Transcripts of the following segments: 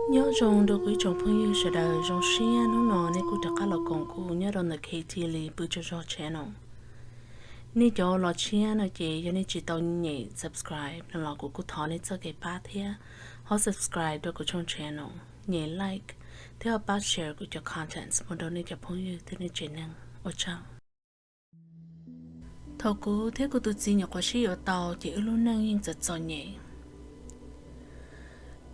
Nyob zoo rau kuv ib tsoom phooj ywg sawv daws, zoo siab hnub no nej kuj rov qab los koom kuv nyob rau ntawm K T Lee pw tsaug zog channel. Nej cov los tshiab no ces yog nej tsis tau nyem subscribe no los kuv kuj thov nej txoj kev pab thiab, ho subscribe rau kuv channel, nyem like thiab ho pab share kuv cov contents mus rau nej cov phooj ywg thiab nej tsev neeg. Ua tsaug. Thaum kuv thiab kuv tus txiv nyuam qhuav sib yuav tau ces wb lub neej yeej txom txom nyem.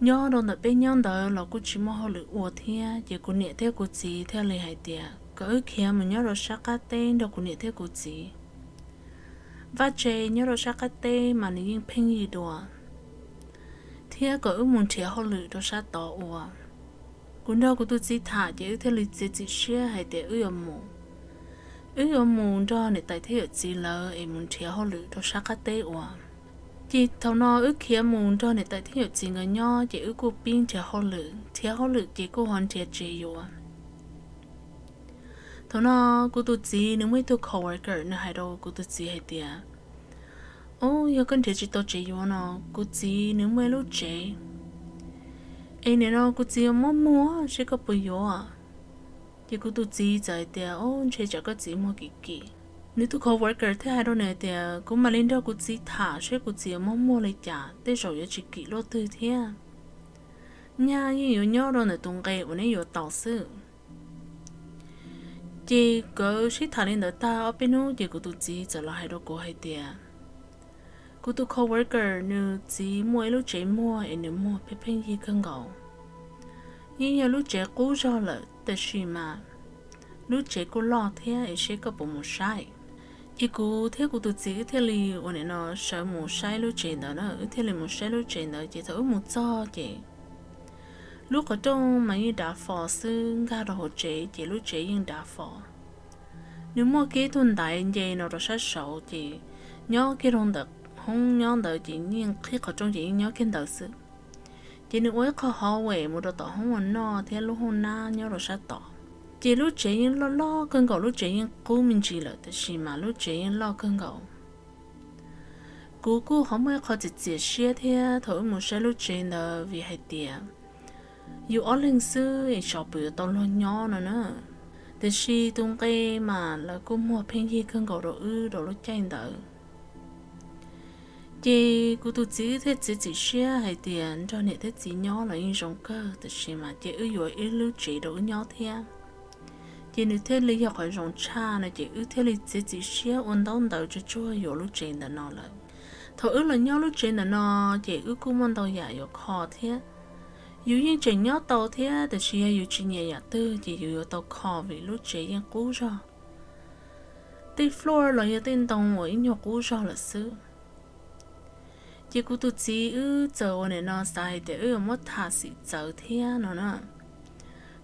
Nyob rau ntawm peb nyob ntawd los kuj tsis muaj hauj lwm ua thiab, ces kuv niam thiab kuv txiv thiaj li hais tias kom wb khiav mus nyob rau sab qab teb nrog kuv niam thiab kuv txiv. Vaj tse nyob rau sab qab teb mas nws yeej pheej yig dua, thiab kom wb mus nrhiav hauj lwm rau sab tod ua. Kuv nrog kuv tus txiv tham ces wb thiaj li txiav txim siab hais tias wb yuav mus. Wb yuav mus nrog niam tais thiab yawm txiv lawv es mus nrhiav hauj lwm rau sab qab teb ua. Ces thaum no wb khiav mus nrog niam tais thiab yawm txiv nkawd nyob ces wb kuj pib nrhiav hauj lwm, nrhiav hauj lwm ces kuj ho nrhiav tsev yuav. Thaum no kuv tus txiv nws muaj ib tug coworker, nws hais rau kuv tus txiv hais tias, Ub, yog koj nrhiav tsis tau tsev yuav no, kuv txiv nws muaj ib lub tsev, es nim no kuv txiv yuav muab muag seb koj puas yuav. Ces kuv tus txiv txawm hais tias, Ub, ntshe tsam koj txiv muag kim kim. Nws tus coworker thiaj hais rau nws hais tias, Kuv mam li nrog kuv txiv tham seb kuv txiv yuav muab muag li cas, tej zaum yuav tsis kim luaj twg thiab. Nyaj yeej yuav nyob rau ntawm tus nqe uas neb yuav tau xwb. Ces nkawd sib tham li ntawd tag ob peb hnub ces kuv tus txiv txawm los hais rau kuv hais tias, Kuv tus coworker nws txiv muaj ib lub tsev muag es nws muag pheej pheej yig kawg nkaus. Yeej yog lub tsev qub zog lawm tab sis mas lub tsev kuj loj thiab es seb koj puas mus saib. Ces kuv thiab kuv tus txiv wb thiaj li ua nim no sawv mus saib lub tsev ntawd na, wb thiaj li mus saib lub tsev ntawd ces thaum wb mus txog ces lub qhov rooj mas yeej dav fo xwb, nkag rau hauv tsev ces lub tsev yeej dav fo. Nws muaj kiag ib tug ntaiv nce no rau sab saud ces nyob kiag rau ntawm hoob nyob ntawd ces yeej qhib qhov rooj ces yeej nyob kiag ntawd xwb. Ces nws ua ib qho hallway mus rau tom hoob ua noj thiab lub hoob nab nyob rau sab tod. Ces lub tsev yeej loj loj kawg nkaus, lub tsev yeej qub me ntsis lawm tab sis mas lub tsev yeej loj kawg nkaus. Kuv kuj ho muaj ib qho txiav txiav siab thiab thaum wb mus saib lub tsev ntawd vim hais tias yus ob leeg xwb es xyov puas yuav tau luag nyob no na. Tiam sis tus nqe mas lawv kuj muag pheej yig kawg nkaus rau wb rau lub caij ntawd. Ces kuv tus txiv wb thiaj txiav txim siab hais tias nrog niam thiab txiv nyob los yeej zoo kawg tab sis mas cia wb yuav ib lub tsev rau wb nyob thiab. Ces nws thiaj li yog qhov zoo tshaj no ces wb thiaj li txiav txim siab ua ntaub ntawv tsuag tsuag yuav lub tsev ntawm no lawm. Thaum wb los nyob lub tsev ntawm no ces wb kuj muaj ntau yam yuav kho thiab. Yus yeej tseem nyob tau thiab tab sis yog yus tsis nyiam yam twg ces yus yuav tau kho vim lub tsev yeej qub zog. Tej floor los yog tej ntoo uas ib nyuag qub zog lawm xwb. Ces kuv tus txiv wb txawm ua nim no xav hais tias wb yuav muab tham xim txawv thiab no na.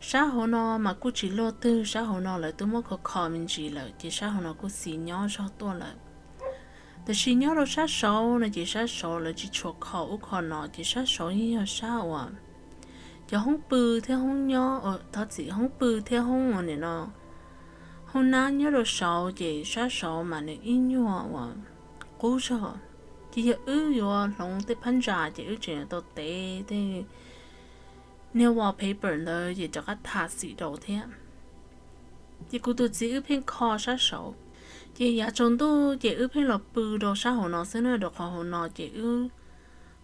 Sab hauv no mas kuj tsis luaj twg, sab hauv no lawv twb muab kho kho me ntsis lawm ces sab hauv no kuj xis nyob zog tuaj lawm. Tab sis nyob rau sab saud no ces sab saud lawv tsis tshua kho ub kho no ces sab saud yeej yog sab uas cov hoob pw thiab hoob nyob, thov txim, hoob pw thiab hoob ua nim no, hoob nab nyob rau saud ces sab saud mas nws ib nyuag uas qub zog. Ces yog wb yuav hloov tej phab ntsa ces wb tseem yuav tau tev tej niag wallpaper ntawd ces rov qab tham xim rau thiab. Ces kuv tus txiv wb pheej kho sab saud. Ces yav tsaus ntuj ces wb pheej los pw rau sab hauv no xwb na, rau qhov hauv no ces wb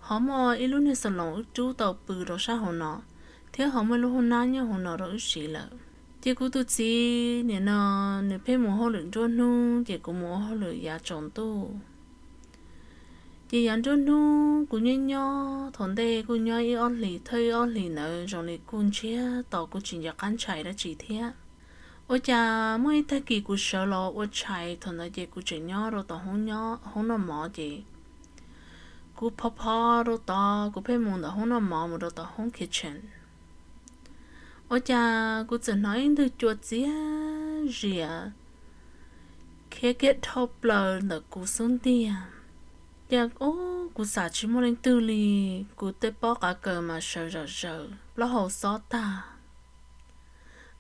ho muaj ib lub niag xas loos wb rub tau pw rau sab hauv no, thiab ho muaj ib lub hoob nab nyob hauv no rau wb siv lawm. Ces kuv tus txiv nim no nws pheej mus hauj lwm nruab hnub ces kuv mus ua hauj lwm yav tsaus ntuj. Ces yav nruab hnub kuv nyob nyob thaum ntej kuj nyob ib ob hlis, thawj ib ob hlis ntawd zoo li kuj ntsiag to kuj tsis nco qab ntshai dab tsi thiab. Ua cas muaj ib tag kis kuv sawv los ua tshais thaum ntawd ces kuv tseem nyob rau tom hoob noj mov ces kuv phov phov rau tod, kuv pheej mus ntawm hoob noj mov mus rau tom hoob kitchen. Ua cas kuv txawm hnov ib ntwg cua txias zias khiav kiag dhau plaws ntawm kuv xub ntiag. Cas ub, kuv xam tsis muaj leej twg li, kuv tej pob qav kaws mas sawv zom zaws, plaub hau xob tag.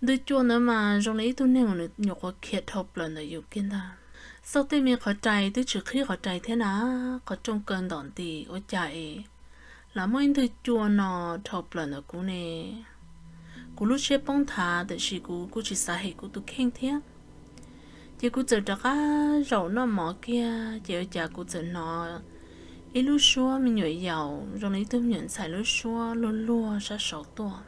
Ntwg cua ntawd mas zoo li ib tug neeg uas nws nyuam qhuav khiav dhau plaws ntawm yus kiag ntag. Xauj tej me qhov rais twb tsis qhib qhov rais thiab na, qhov rooj kaw ntom nti ua cas es Lam muaj ib ntwg cua no dhau plaws ntawm kuv ne. Kuv lub siab poob nthav tiam sis kuv kuj tsis xav hem kuv tus kheej thiab. Ces kuv txawm rov qab zaum noj mov kiag ces ua cas kuv txawm hnov ib lub suab me nyuam yaus zoo li ib tug me nyuam ntxhais lub suab luag luag sab saud tuaj.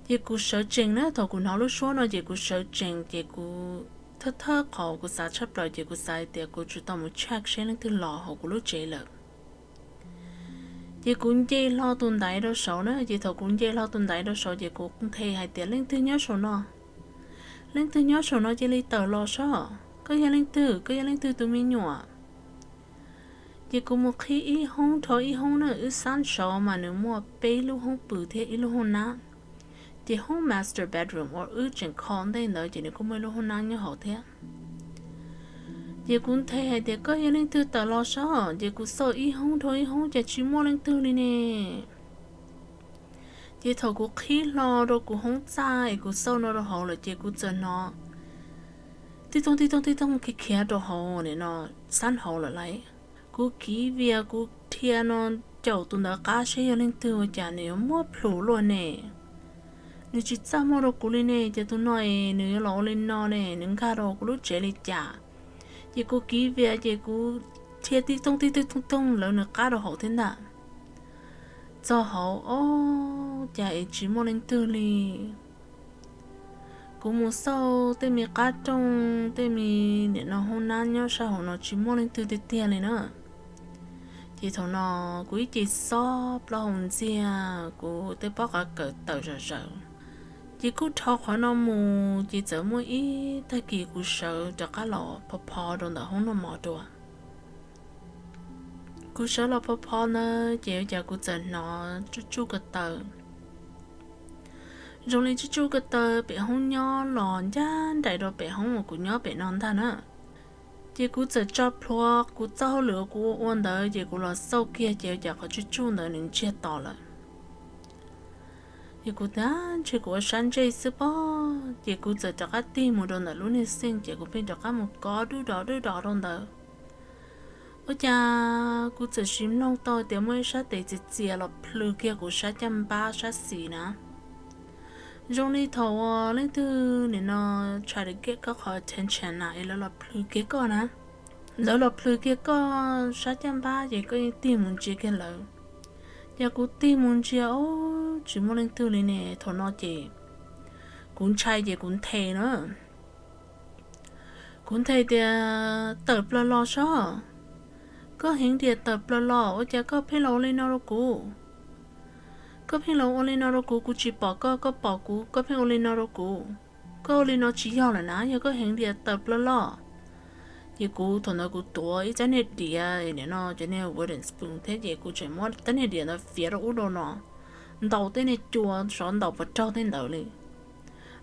Ces kuv sawv tsees na, thaum kuv hnov lub suab no ces kuv sawv tsees ces kuv thawj thawj qhov kuv xav tshaj plaws ces kuv xav hais tias kuv tsum tau mus check seb leej twg los hauv kuv lub tsev lawm. Ces kuv nce hlo tus ntaiv rau saud na, ces thaum kuv nce hlo tus ntaiv rau saud ces kuv nthe hais tias leej twg nyob saum no, leej twg nyob saum no cia li tawm los saib, koj yog leej twg, koj yog leej twg tus me nyuam. Ces kuv mus qhib ib hoob dhau ib hoob na, wb xab saud mas nws muaj peb lub hoob pw thiab ib lub hoob nab. Ces hoob master bedroom uas wb tseem kho ntej ntawd ces nws kuj muaj ib lub hoob nab nyob hauv thiab. Ces kuv nthe hais tias koj yog leej twg tawm los saib, ces kuv xauj ib hoob dhau ib hoob ces tsis muaj leej twg li ne. Ces thaum kuv qhib hlo rau kuv hoob txaj es kuv xauj no rau hauv lawm ces kuv txawm hnov tib tooj tib tooj tib tooj khiav khiav rau hauv no, xab hauv lawm lauj. Kuv kiv vias kuv dhia no caum tus ntawd qab seb yog leej twg ua cas nws yuav muab plhus luaj ne. Nws tsis txaj muag rau kuv li ne, ces tus no es nws yuav los ua li no ne, nws nkag rau kuv lub tsev li cas. Ces kuv kiv vias ces kuv dhia tib tooj tib tooj tib tooj lawv nws qab rau hauv thiab ntag. Txog hauv, ob, cas es tsis muaj leej twg li. Kuv mus xauj tej me qab rooj, tej me nim no hoob nab nyob sab hauv no tsis muaj leej twg tiag tiag li na. Ces thaum no kuv ib ce xob plaub hau ntxiag, kuv tej pob qa kawm tawm zom zaws. Ces kuj dhau qhov no mus ces txawm muaj ib tag kis kuv sawv rov qab los pho pho rau ntawm hoob noj mov dua. Kuv sawv los pho pho ntawd ces ua cas kuv txawm hnov tsuj tsuj ko taw, zoo li tsuj tsuj ko taw pem hoob nyob los ncaj nraim rau pem hoob uas kuv nyob pem no ntag na. Ces kuv txawm tso plhuav kuv txoj hauj lwm uas kuv ua ua ntawd ces kuv los xauj kiag ces ua cas qhov tsuj tsuj ntawd nws ntsiag to lawm. Ces kuv tias ntshe kuv ua sab ntsej xwb pob, ces kuv txawm rov qab tig mus rau ntawm lub niag xeej ces kuv pheej rov qab mus kov dub dov dub dov rau ntawd. Ua cas kuv txawm sim mloog tau tias muaj ib sab tes txias txias los plhws kiag kuv sab caj npab sab xis na. Zoo li thaum uas leej twg nim no try to get koj qhov attention na es lawv los plhws kiag koj na. Lawv los plhws kiag koj sab caj npab ces koj yeej tig mus ntsia kiag lawv. Ces kuv tig mus ntsia, ob, tsis muaj leej twg li ne. Thaum no ces kuv ntshai ces kuv nthe na. Kuv nthe tias tawm plaws los saib, koj heev tias tawm plaws los, ua cas koj pheej los ua li no rau kuv? Koj pheej los ua li no rau kuv, kuv tsis pom koj, koj pom kuv, koj pheej ua li no rau kuv. Koj ua li no tsis yog lawm na, yog koj heev tias tawm plaws los. Ces kuv thaum ntawd kuv tuav ib rab niag diav nim no cov niag wooden spoon thiab ces kuv tseem muab rab niag diav ntawd fiav rau ub rau no, ntaus tej niag cua sov ntaus puas raug tej ntawd li.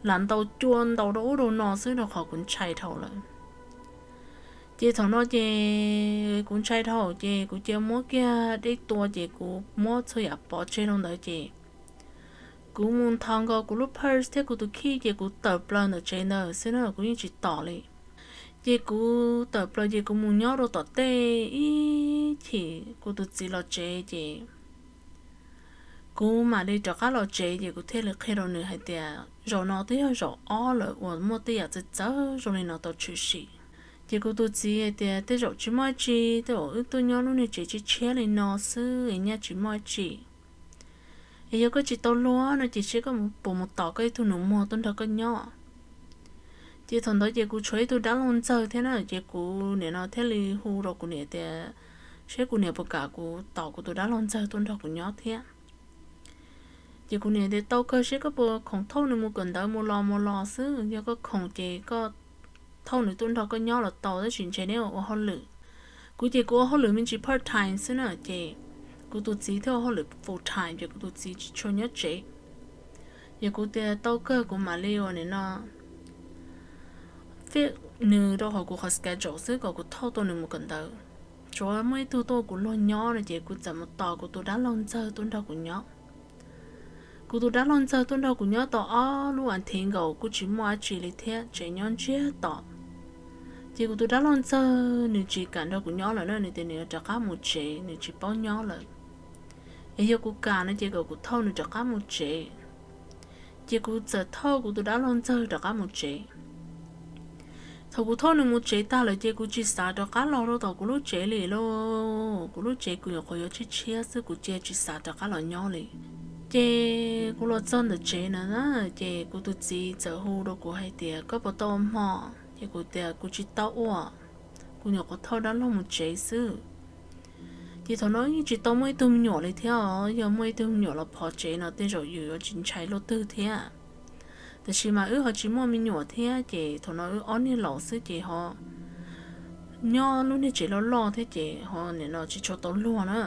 Lam ntaus cua ntaus rau ub rau no xwb rau qhov kuv ntshai dhau lawm. Ces thaum no ces kuv ntshai dhau ces kuv cia muab kiag dej tua ces kuv muab txhua yam pov tseg rau ntawd ces kuv mus nthos nkaus kuv lub purse thiab kuv tus key ces kuv tawm plaws ntawm tsev ntawd xwb na, kuv yeej tsis tos li. Ces kuv tawm plaws ces kuv mus nyob rau tom tej ib chim kuv tus txiv los tsev ces kuv mam li rov qab los tsev ces kuv thiaj li qhia rau nws hais tias zaum no twb yog zaum ob lawm uas muaj tej yam txawv txawv zoo li no tau tshwm sim. Ces kuv tus txiv hais tias tej zaum tsis muaj dab tsi, tej zaum wb tuaj nyob lub niag tsev tshiab tshiab li no xwb es nyaj tsis muaj dab tsi. Es yog koj tsis tau luag no ces seb koj puas mus tos koj ib tug nus muag tuaj nrog koj nyob. Ces thaum ntawd ces kuv tshuav ib tug dab laug ntxawg thiab na, ces kuv nim no thiaj li hu rau kuv niam tias seb kuv niam puas kam kuv tos kuv tus dab laug ntxawg tuaj nrog kuv nyob thiab. Ces kuv niam tias tau kawg, seb koj puas khoom thauj nws mus kawm ntawv mus los mus los xwb, yog koj khoom ces koj thauj nws tuaj nrog koj nyob los tau, tab sis ntshe neb ua hauj lwm. Kuv ces kuv ua hauj lwm me ntsis part time xwb na, ces kuv tus txiv thiaj ua hauj lwm full time ces kuv tus txiv tsis tshua nyob tsev. Yog kuv tias tau kawg kuv mam li ua nim no fit nws rau hauv kuv qhov schedule xwb kom kuv thauj tau nws mus kawm ntawv. Tsuav muaj ib tug tuaj ua kuv luag nyob no ces kuv txawm mus tos kuv tus dab laug ntxawg tuaj nrog kuv nyob. Kuv tus dab laug ntxawg tuaj nrog kuv nyob tau ob lub as thiv nkaus kuj tsis muaj dab tsi li thiab, tsev nyob ntsiag to. Ces kuv tus dab laug ntxawg nws tsis kam nrog kuv nyob lawm na, nws tias nws yuav rov qab mus tsev, nws tsis paub nyob lawm. Es yog kuv kam no ces kom kuv thauj nws rov qab mus tsev. Ces kuv txawm thauj kuv tus dab laug ntxawg rov qab mus tsev. Thaum kuv thauj nws mus tsev tag lawm ces kuv tsis xav rov qab los rau tom kuv lub tsev li lauj. Kuv lub tsev kuv nyuam qhuav yuav tshiab tshiab xwb, kuv cia tsis xav rov qab los nyob li. Ces kuv los txog ntawm tsev na, ces kuv tus txiv txawm hu rau kuv hais tias, koj puas tau ua hmo? Ces kuv tias kuv tsis tau ua, kuv nyuam qhuav thauj dab laug mus tsev xwb. Ces thaum no yeej tsis tau muaj ib tug me nyuam li thiab os, yog muaj ib tug me nyuam los phov tsev no tej zaum yus yuav tsis ntshai luaj twg thiab. Tiam sis mas wb ho tsis muaj me nyuam thiab, ces thaum no wb ob niag laus xwb ces ho nyob lub niag tsev loj loj thiab ces ho nim no tsis tshua tau luag na.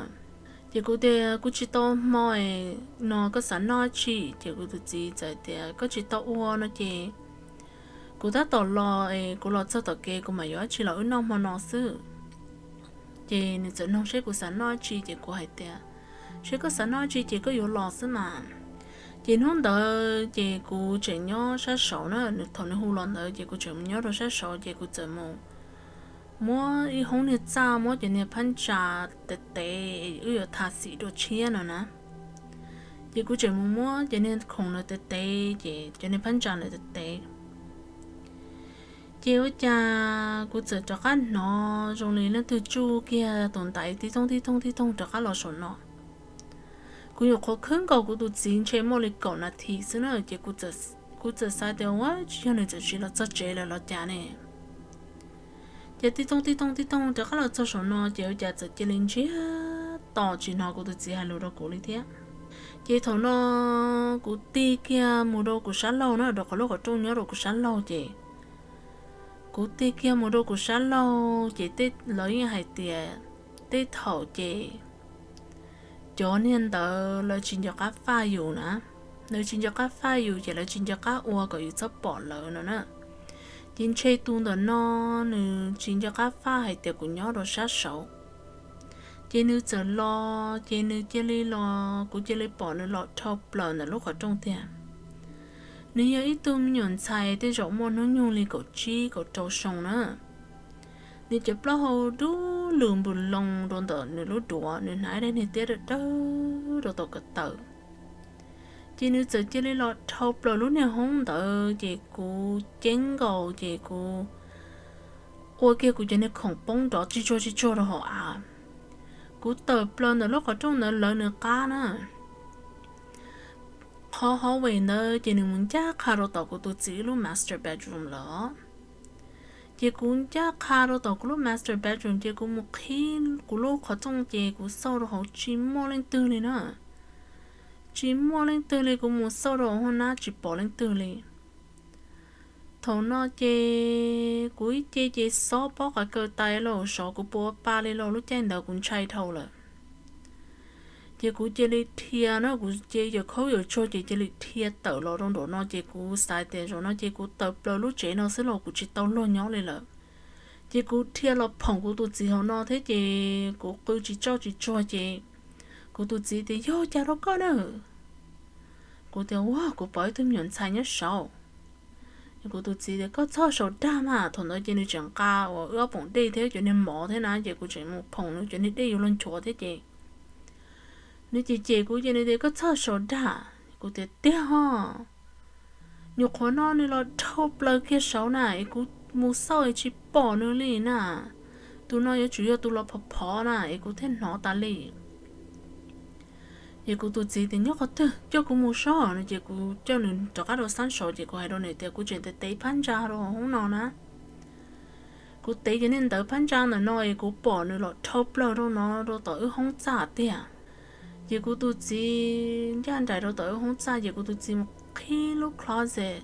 Ces kuv tias kuv tsis tau hmo no, koj xav noj dab tsi? Ces kuv tus txiv txawm tias koj tsis tau ua no ces kuv tab tom los es kuv los txog tom kev kuv mam yuav dab tsi los wb noj hmo no xwb. Ces nws txawm nug seb kuv xav noj dab tsi ces kuv hais tias seb koj xav noj dab tsi ces koj yuav los xwb mas. Ces hnub ntawd ces kuv tseem nyob sab saud na, thaum nws hu los ntawd ces kuv tseem mus nyob rau sab saud ces kuv txawm mus muab ib hoob niag txaj, muab cov niag phab ntsa tes tes, wb yuav tha xim dua tshiab no na. Ces kuv tseem mus muab cov niag khoom no tes tes, ces cov niag phab ntsa no tes tes. Ces ua cas kuv txawm rov qab hnov zoo li leej twg tsuj kiag tus ntaiv tib tooj tib tooj tib tooj rov qab los saum no. Kuv nyuam qhuav khwb nkaus kuv tus txiv ntshe muaj li kaum nas this xwb na, ces kuv txawm xav tias ua tsis yog nws txawm sim los txog tsev lawm los cas ne. Ces tib tooj tib tooj tib tooj rov qab los txog saum no ces ua cas txawm cia li ntsiag to tsis hnov kuv tus txiv hais lus rau kuv li thiab. Ces thaum no kuv tig kiag mus rau kuv sab laug na, rau qhov lub qhov rooj nyob rau kuv sab laug ces kuv tig kiag mus rau kuv sab laug ces lawv yeej hais tias tej thaum ces cov niag ntawd lawv tsis nco qab faj yus na, lawv tsis nco qab faj yus ces lawv tsis nco qab ua kom yus txhob pom lawv no na. Ces ntshe tus ntawm no nws tsis nco qab faj hais tias kuv nyob rau sab saud. Ces nws txawm los ces nws cia li los, kuv cia li pom nws los dhau plaws ntawm lub qhov rooj tiag. Nws yog ib tug me nyuam ntxhais tej zaum muaj hnub nyoog li kaum tsib kaum rau xyoo na. Nws cov plaub hau dub lug npus loo rau ntawm nws lub duav, nws hnav ib daim niag tiab dawb dawb rau tom ko taw. Ces nws txawm cia li los dhau plaws lub niag hoob ntawd ces kuv ceeb nkaus ces kuv ua kiag kuv cov niag khoom poob nrov tsis tsuag tsis tsuag rau hauv av. Kuv tawm plaws ntawm lub qhov rooj ntawd lawv nws qab na. Qhov hallway ntawd ces nws mus ncaj qha rau tom kuv tus txiv lub master bedroom lawm. Ces kuv ncaj qha rau tom kuv lub master bedroom ces kuv mus qhib kuv lub qhov rooj ces kuv xauj rau hauv tsis muaj leej twg li na. Tsis muaj leej twg li, kuv mus xauj rau hauv hoob nab tsis pom leej twg li. Thaum no ces kuv ib ce ces xob pob qav kaws tas los sov kuv puas ua pa li los lub caij ntawd kuv ntshai dhau lawm. Ces kuv cia li dhia na, kuv ces yawm khaub yawm tsuag ces cia li dhia tawm los rau nraum no ces kuv xav tias zaum no ces kuv tawm plaws lub tsev no xwb los kuv tsis tau luag nyob li lawm. Ces kuv dhia los phoom kuv tus txiv hauv no thiab ces kuv qw tsis tsoj tsis tsuag ces kuv tus txiv tias yog cas rau koj na. Kuv tias ua kuv pom ib tug me nyuam ntxhais nyob saud. Kuv tus txiv tias koj txhob saum dag mas, thaum ntawd ces nws tseem nqa uas wb ob poom dej thiab cov niag mov thiab na ces kuv tseem mus phoom nws cov niag dej yuav luag nchuav thiab ces nws cem cem kuv ces nws tias koj txhob saum dag. Kuv tias tiag ho, nyuam qhuav no nws los dhau plaws kiag saud na es kuv mus xauj es tsis pom nws li na. Tus no yuav tsum yog tus los phov phov na es kuv thiaj hnov tas li. Ces kuv tus txiv tias nyob qhov twg coj kuv mus saib no ces kuv coj nws rov qab rau xab saud ces kuv hais rau nws tias kuv tseem tev tev phab ntsa rau hauv hoob no na. Kuv tev cov niag ntawv phab ntsa ntawm no es kuv pom nws los dhau plaws rau no rau tom wb hoob txaj tiag. Ces kuv tus txiv ncaj nraim rau tom wb hoob txaj ces kuv tus txiv mus qhib lub closet,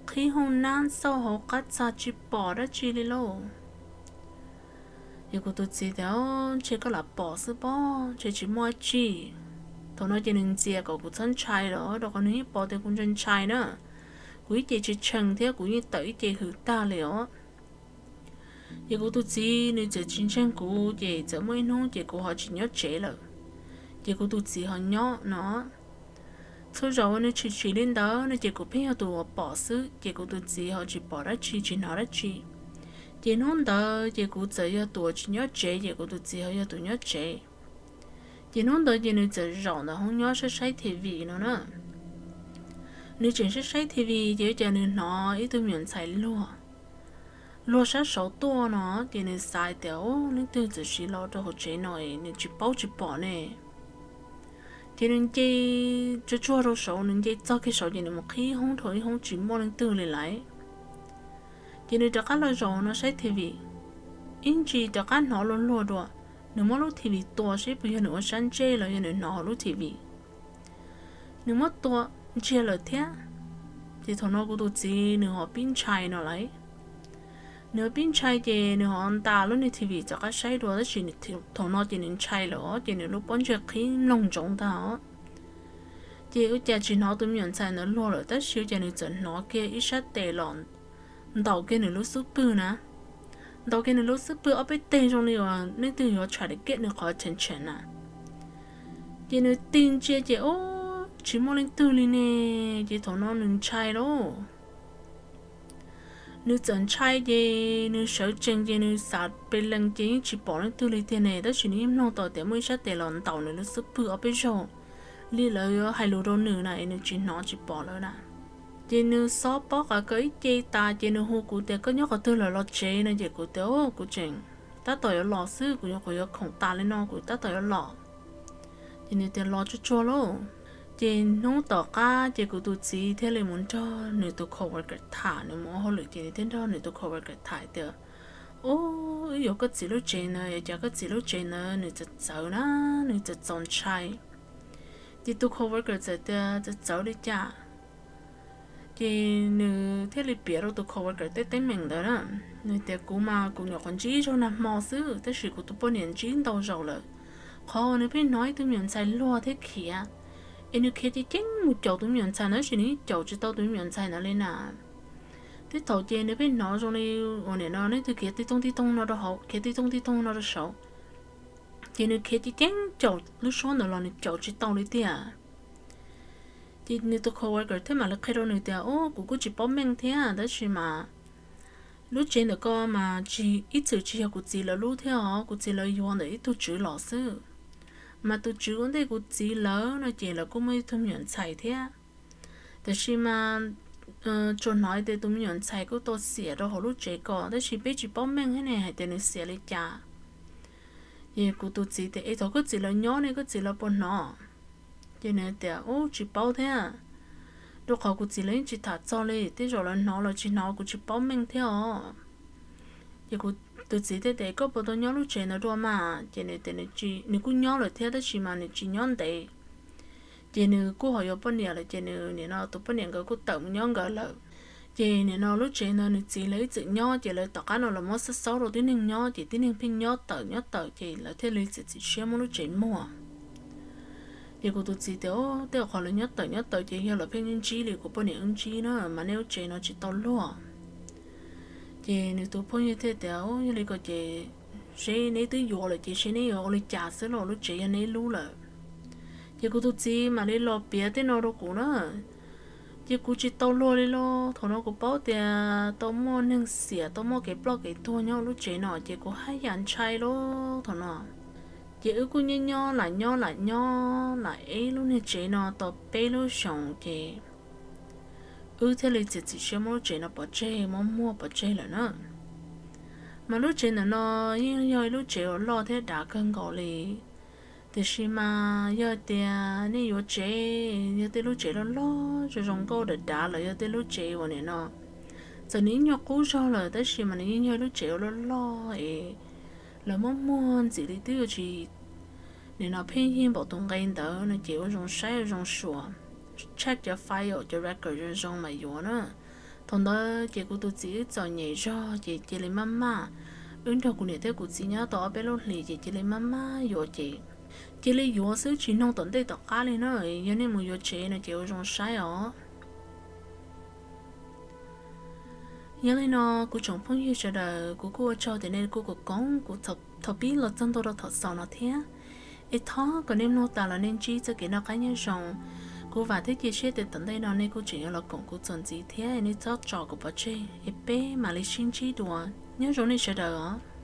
qhib hoob nab xauj hauv qab txaj tsis pom dab tsi li lauj. Ces kuv tus txiv tias ntshe koj lam pom xwb pob, ntshe tsis muaj dab tsi. Thaum no ces nws ntxias kom kuv txhob ntshai los rau qhov nws yeej pom tias kuv ntshai ntshai na. Kuv ib ce tshee tshee thiab kuv yeej tawm ib ce hwm tag li os. Ces kuv tus txiv nws txawm tsis ntseeg kuv ces txawm muaj ib hnub ces kuv ho tsis nyob tsev lawm. Ces kuv tus txiv ho nyob no. Txhua zaus uas nws tshwm sim li ntawd no ces kuv pheej yog tus uas pom xwb ces kuv tus txiv ho tsis pom dab tsi tsis hnov dab tsi. Ces hnub ntawd ces kuv txawm yog tus uas tsis nyob tsev ces kuv tus txiv ho yog tus nyob tsev. Ces hnub ntawd ces nws txawm zaum ntawm hoob nyob saib saib T V no na. Nws tseem saib saib T V ces ua cas nws hnov ib tug me nyuam ntxhais luag, luag sab saud tuaj no. Ces nws xav tias, Ub, leej twg txawm siv los rau hauv tsev no, nws tsis paub tsis pom ne. Ces nws nce tsuag tsuag rau saud, nws nce txog kiag saud ces nws mus qhib hoob dhau ib hoob tsis muaj leej twg li lawm. Ces nws rov qab los zaum no saib T V, ib ntsis rov qab hnov luag luag dua. Nws muab lub T V tua seb puas yog nws ua sab ntsej los yog nws hnov hauv lub T V. Nws muab tua ntsiag lawm thiab. Ces thaum no kuv tus txiv nws ho pib ntshai no lawm. Nws pib ntshai ces nws ho nta lub niag T V rov qab saib dua, tab sis thaum no ces nws ntshai lawm os, ces nws lub pob ntseg qhib mloog ntsoov ntag os. Ces ua cas tsis hnov tus me nyuam ntxhais ntawd luag lawm, tab sis ua cas nws txawm hnov kiag ib sab tes los ntaus kiag nws lub xub pwg na. Ntaus kiag nws lub xub pwg ob peb teg zoo li uas leej twg yuav tshais daim kiab nws qhov tshee tshee na. Ces nws tig ntsia ces, Ub, tsis muaj leej twg li ne. Ces thaum no nws ntshai lauj. Nws txawm ntshai ces nws sawv tsees ces nws xav pes lees ces yeej tsis pom leej twg li tiag ne, tab sis nws yeej mloog tau tias muaj ib sab tes los ntaus nws lub xub pwg ob peb zaug li lawv yuav hais lus rau nws na, es nws tsis hnov tsis pom lawv na. Ces nws xob pob qav kaws ib ce tas ces nws hu kuv tias, Koj nyob qhov twg lawm, los tsev no. Ces kuv tias, Kuv tseem tab tom yuav los xwb, kuv nyuam qhuav yuav khoom tas li no kuv tab tom yuav los. Ces nws tias, Los tsuag tsuag lauj. Ces hnub tom qab ces kuv tus txiv thiaj li mus nrog nws tus coworker tham, nws mus ua hauj lwm ces nws thiaj nrog nws tus coworker tham tias, Ub, wb yuav koj txiv lub tsev ntawd, cas koj txiv lub tsev ntawd nws txawv txawv na, nws txawv txaus ntshai. Ces tus coworker txawm tias, Txawv txawv li cas? Ces nws thiaj li piav rau tus coworker tej teeb meem ntawd na. Nws tias, Kuv mas kuv nyuam qhuav ntsib zaug nag hmo xwb, tab sis kuv tus poj niam ntsib ntau zaus lawm. Qhov uas nws pheej hnov ib tug me nyuam ntxhais luag thiab khiav, es nws khiav ceev ceev mus caum tus me nyuam ntxhais ntawd, tab sis nws yeej caum tsis tau tus me nyuam ntxhais ntawd li na. Tej thaum ces nws pheej hnov zoo li uas nim no leej twg khiav tij toog tij toog no rau hauv, khiav tij toog tij toog no rau saud. Ces nws khiav ceev ceev caum lub suab ntawd los nws caum tsis tau li tiag. Ces nws tus coworker thiaj mam li qhia rau nws tias, Ub, kuv kuj tsis paub meej thiab, tab sis mas lub tsev ntawm ko mas tsis, ib txwm tsis yog kuv txiv lawv lub thiab os, kuv txiv lawv yuav ntawm ib tug tswv los xwb. Mas tus tswv ua ntej kuv txiv lawv no ces lawv kuj muaj ib tug me nyuam ntxhais thiab. Tab sis mas tsuas hnov tias tus me nyuam ntxhais kuj tau xiam rau hauv lub tsev ko, tab sis peb tsis paub meej thiab ne hais tias nws xiam li cas. Ces kuv tus txiv tias, Es thaum koj txiv lawv nyob ne koj txiv lawv puas hnov? Ces nws tias, Ub, tsis paub thiab, rau qhov kuv txiv lawv yeej tsis tham txog li, tej zaum lawv hnov lawv tsis hnov kuv tsis paub meej thiab os. Ces kuv tus txiv thiaj tias, Koj puas tau nyob lub tsev ntawd dua mas? Ces nws tias nws kuj nyob lawm thiab tab sis mas nws tsis nyob ntev. Ces nws kuj ho yuav poj niam lawm ces nws nim no tus poj niam nkawd kuj tawm mus nyob nkawd lawm. Ces nim no lub tsev ntawd nws txiv lawv ib txwm nyob ces lawv tom qab no lawv muab xab xaub rau tib neeg nyob ces tib neeg pheej nyob tawm nyob tawm ces lawv thiaj li txiav txim siab muab lub tsev muag. Ces kuv tus txiv tias, Tej qhov lawv nyob tawm nyob tawm ces yog lawv pheej ntsib li kuv poj niam wb ntsib na, mas nej lub tsev no tsis tau luag. Ces nws tus phooj ywg thiaj tias, Yog li ko ces seb neb twb yuav lawm ces seb neb yuav ua li cas xwb los, lub tsev yog neb lub lawm. Ces kuv tus txiv mam li los piav tej no rau kuv na. Ces kuv tsis tau luag li los, thaum no kuv paub tias tau muaj neeg xiam tau muaj kev ploj kev tuag nyob lub tsev no ces kuv haj yam ntshai los thaum no. Ces wb kuj nyob nyob lam nyob lam nyob lam eb lub niag tsev no tau peb lub xyoos ces wb thiaj li txiav txim siab muab lub tsev no pov tseg, muab muag pov tseg lawm na. Mas lub tsev ntawm no yeej yog ib lub tsev uas loj thiab dav kawg nkaus li. Tiam sis mas yog tias nej yuav tsev, yog tej lub tsev loj loj zoo zoo nkauj dav dav los yog tej lub tsev uas nim no txawm nws ib nyuag qub zog lawm tab sis mas nws yeej yog lub tsev uas loj loj es lawv muab muag ntxim li twb yuav tsis nim no pheej yig npaum tus nqe ntawd no ces ua zoo saib ua zoo suav, check cov file cov record zoo zoo mas yuav na. Thaum ntawd ces kuv tus txiv wb txom nyem zog ces cia li maj maj, wb nrog kuv niam thiab kuv txiv nyob tau ob peb lub hlis ces cia li maj maj yuav ces cia li yuav xwb tsis noog tom ntej tom qab li na. Yog nej mus yuav tsev no ces ua zoo saib os. Yog li no kuv tsoom phooj ywg sawv daws, kuv kuj ua tsaug tias nej kuj koom koom kuv thaum pib los txog ntua rau thaum xaus no thiab. Es thov kom nej mloog tas los nej ntsib txoj kev noj qab nyob zoo. Kuv vam thiab cia siab tias tom ntej no nej kuj tseem yuav los koom kuv txuas ntxiv thiab, nej txhob tso kuv pov tseg es peb mam li sib ntsib dua. Nyob zoo nej sawv daws os.